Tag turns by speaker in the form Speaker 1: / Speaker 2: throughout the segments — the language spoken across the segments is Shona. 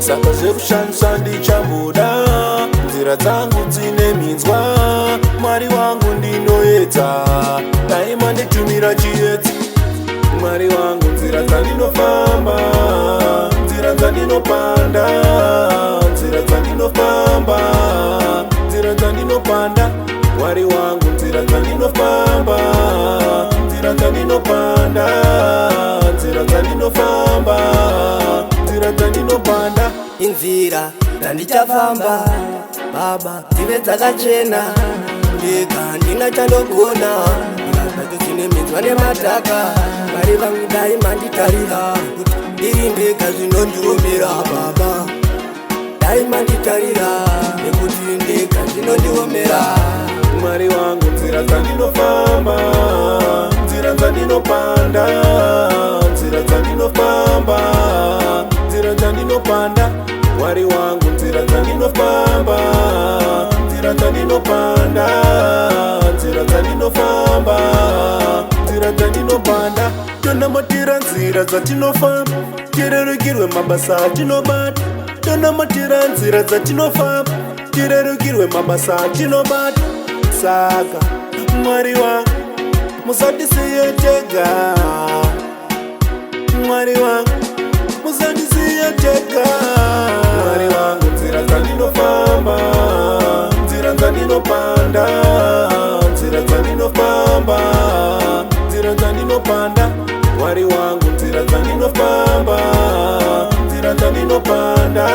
Speaker 1: Saka zvekushandisa ndichamboda, nzira dzangu dzine minzwa. Mwari wangu, ndinoedza, dai manditumira chiedza. Mwari wangu, nzira dzandinofamba, nzira dzandinopanda, nzira dzandinofamba, nzira dzandinopanda. Mwari wangu, nzira dzandinofamba, nzira dzandinopanda, nzira dzandinofamba, nzira dzandinopanda.
Speaker 2: Inzira dzandichafamba, Baba, dzive dzakachena. Ndega handina chandogona, dzacho dzine minzwa nemataka. Mwari vangu, dai manditarira, kuti ndiri ndega zvinondiomera. Baba, dai manditarira, nekuti ndega zvinondiomera.
Speaker 1: Mwari wangu, nzira dzandinofamba, nzira dzandinopanda, nzira dzandinofamba, nzira dzandinopanda. Mwari wangu, nzira dzandinofamba, nzira dzandinopanda, nzira dzandinofamba, nzira dzandinopanda. Tonamatira nzira dzatinofamba, tirerukirwe mabasa atinobata. Tonamatira nzira dzatinofamba, tirerukirwe mabasa atinobata. Saka Mwari wangu, musatisiye tega. Mwari wangu, musatisiye tega. Mwari wangu, nzira dzandinofamba, nzira dzandinopanda, nzira dzandinofamba, nzira dzandinopanda. Mwari wangu, nzira dzandinofamba, nzira dzandinopanda,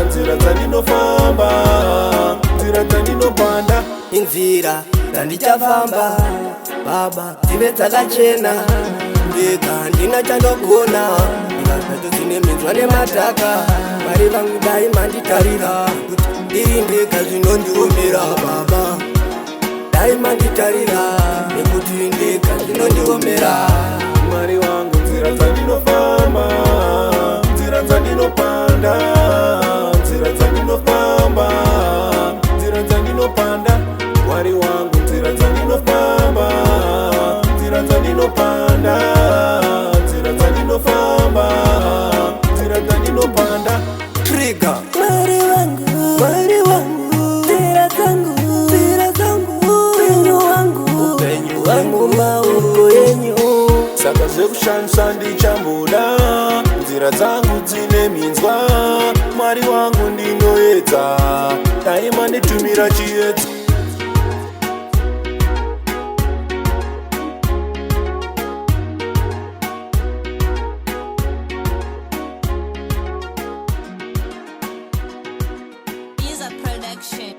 Speaker 1: nzira dzandinofamba, nzira dzandinopanda.
Speaker 2: Inzira dzandichafamba, Baba, dzive dzakachena. Ndega handina chandogona, dzacho dzine minzwa nemataka. Mwari vangu, dai manditarira, kuti ndiri ndega zvinondiomera. Baba, dai manditarira, nekuti ndega zvinondiomera.
Speaker 1: Mwari wangu, nzira dzandinofamba, nzira dzandinopanda, nzira dzandinofamba, nzira dzandinopanda. Mwari wangu, nzira dzandinofamba, nzira dzandinopanda, nzira dzandinofamba, nzira dzandinopanda.
Speaker 2: Trigger.
Speaker 3: Mwari wangu, Mwari wangu, nzira dzangu, nzira dzangu, upenyu wangu,
Speaker 2: upenyu wangu
Speaker 3: maoko enyu.
Speaker 1: Saka zvekushandisa ndichamboda, nzira dzangu dzine minzwa. Mwari wangu, ndinoedza, dai manditumira chiedza.
Speaker 4: Is a production.